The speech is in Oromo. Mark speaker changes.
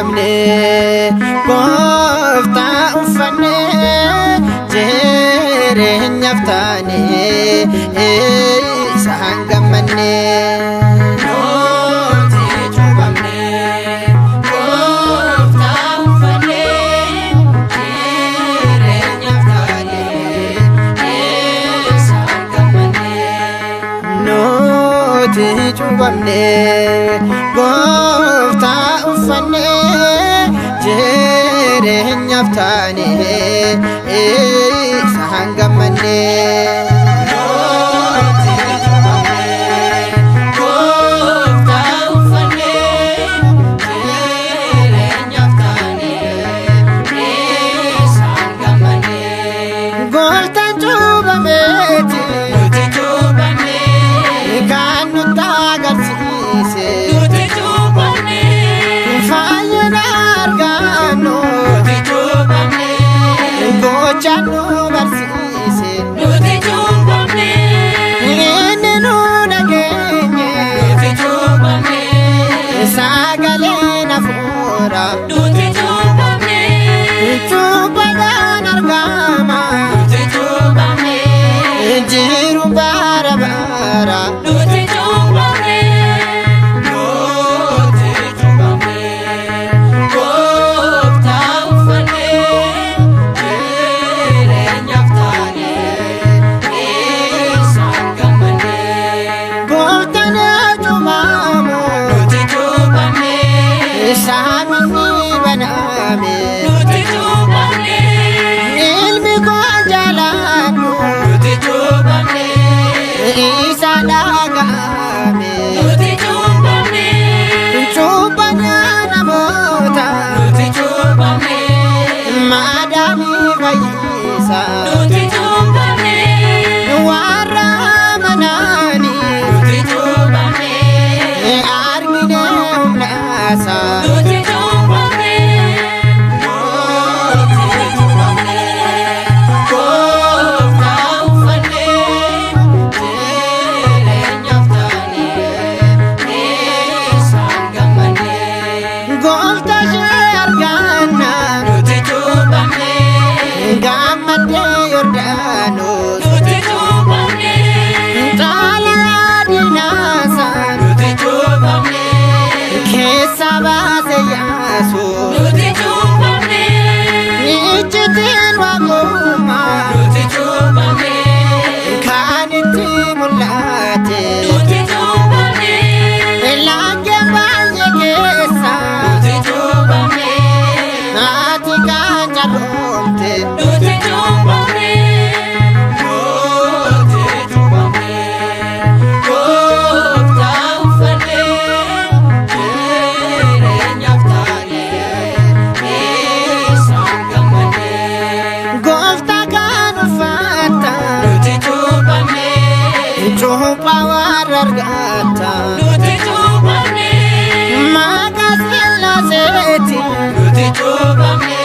Speaker 1: Cuubamne, gooftaa uffanne, jireenyaaf taane, isaan gammanne.
Speaker 2: Nuti cuuphamne, gooftaa uffanne, jireenyaaf taane, isaan gammanne.
Speaker 1: Nuti cuuphamne, gooftaa uffanne, jireenyaaf taane, isaan gammanne.
Speaker 2: Nuti cuuphamne, gooftaa uffanne, jireenyaaf taane, isaan gammanne.
Speaker 1: Gooftaan cuuphameeti
Speaker 2: Nuti cuuphamne,
Speaker 1: kan nutti agarsiise.
Speaker 2: Nuti cuuphamne,
Speaker 1: Fayyina argannu
Speaker 2: nuti cuuphamne,
Speaker 1: gocha nu barsiise.
Speaker 2: Nuti cuuphamne,
Speaker 1: Inni nu dhageenye
Speaker 2: nuti cuuphamne,
Speaker 1: sagaleen hafuura.
Speaker 2: Nuti cuuphamne,
Speaker 1: Cuuphaan argama
Speaker 2: nuti cuuphamne,
Speaker 1: jiru bara bara.
Speaker 2: Nuti cuuphamne, nuti cuuphamne, gooftaa uffanne, jireenyaaf taane, isaan gammanne.
Speaker 1: Gooftaan cuubamu
Speaker 2: Nuti cuuphamne,
Speaker 1: saamni baname.
Speaker 2: Nuti cuuphamne,
Speaker 1: Ilmi koo jaaladhu
Speaker 2: nuti cuuphamne,
Speaker 1: isa dhaga'ame.
Speaker 2: Nuti cuuphamne,
Speaker 1: Cuuphaan namoota
Speaker 2: nuti cuuphamne,
Speaker 1: maadaamii fayyisa.
Speaker 2: Nuti cuuphamne,
Speaker 1: Warra amanaanii
Speaker 2: nuti cuuphamne,
Speaker 1: argine humnaasa.
Speaker 2: Nuti cuuphamne, nuti cuuphamne, gooftaa uffanne, jireenyaaf taane, isaan gammanne.
Speaker 1: Gooftaa ishee arganna
Speaker 2: Nuti cuuphamne,
Speaker 1: gammaddee Yordaanos.
Speaker 2: Nuti cuuphamne,
Speaker 1: Caalaa diinaasa
Speaker 2: nuti cuuphamne,
Speaker 1: keessa baase Yesuus.
Speaker 2: Nuti cuuphamne,
Speaker 1: Iccitiin waaqummaa
Speaker 2: nuti cuuphamne,
Speaker 1: kan itti mul'ate.
Speaker 2: Nuti cuuphamne,
Speaker 1: Laggeen baay'ee keessa
Speaker 2: nuti cuuphamne,
Speaker 1: ati kan carroomte.
Speaker 2: Nuti cuuphamne, nuti cuuphamne, gooftaa uffanne, jireenyaaf taane, isaan gammanne.
Speaker 1: Gooftaa kan uffatta
Speaker 2: Nuti cuuphamne,
Speaker 1: cuuphaa warra argatta.
Speaker 2: Nuti cuuphamne,
Speaker 1: Maqaa Sillaaseeti
Speaker 2: nuti cuuphamne,